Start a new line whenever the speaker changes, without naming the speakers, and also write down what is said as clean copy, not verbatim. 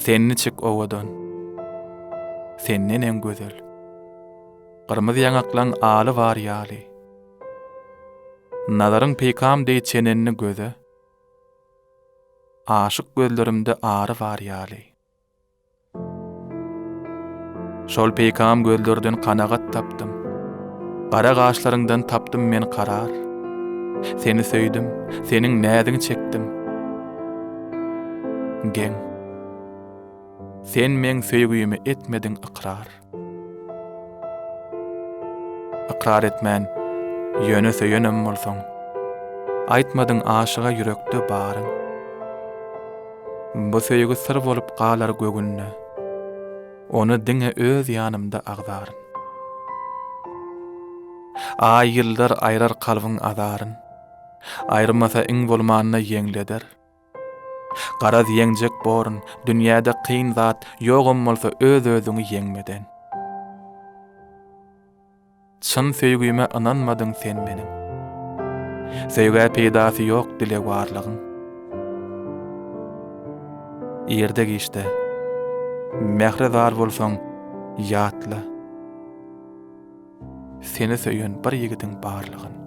Sen niçik owadan, Sen neneň gözel. Gyrmyzy ýaňaklaň aly bar ýaly. Nazaryň peýkam deý çenenli göze. Aşyk gözlerimde ary bar ýaly. Şol peýkam gözlerden kanagat tapdym. Gara gaşlaryňdan tapdym men karar. Seni söýdüm, seniň näziňi çekdim. Geň. Sen meň söýgümi etmediň ykrar. Ykrar etmän, ýöne söýenem bolsaň, Aýtmadyň aşyga ýürekde baryň. Bu söýgi syr bolup galar göwünde, Ony diňe öz ýanymda agzaryn. Aý-ýyllar aýrar kalbyň azaryn, Aýyrmasa iň bolmanda ýeňleder. Garaz ýeňjek borun, dünýäde kyn zat ýogam bolsa öz-özüňi ýeňmeden. Çyn söýgüme ynanmadyň sen meniň. Söýgä peýdasy ýok dilewarlygyň. Irde-giçde, mähre zar bolsaň, ýatla. Seni söýen bir ýigidiň barlygyn.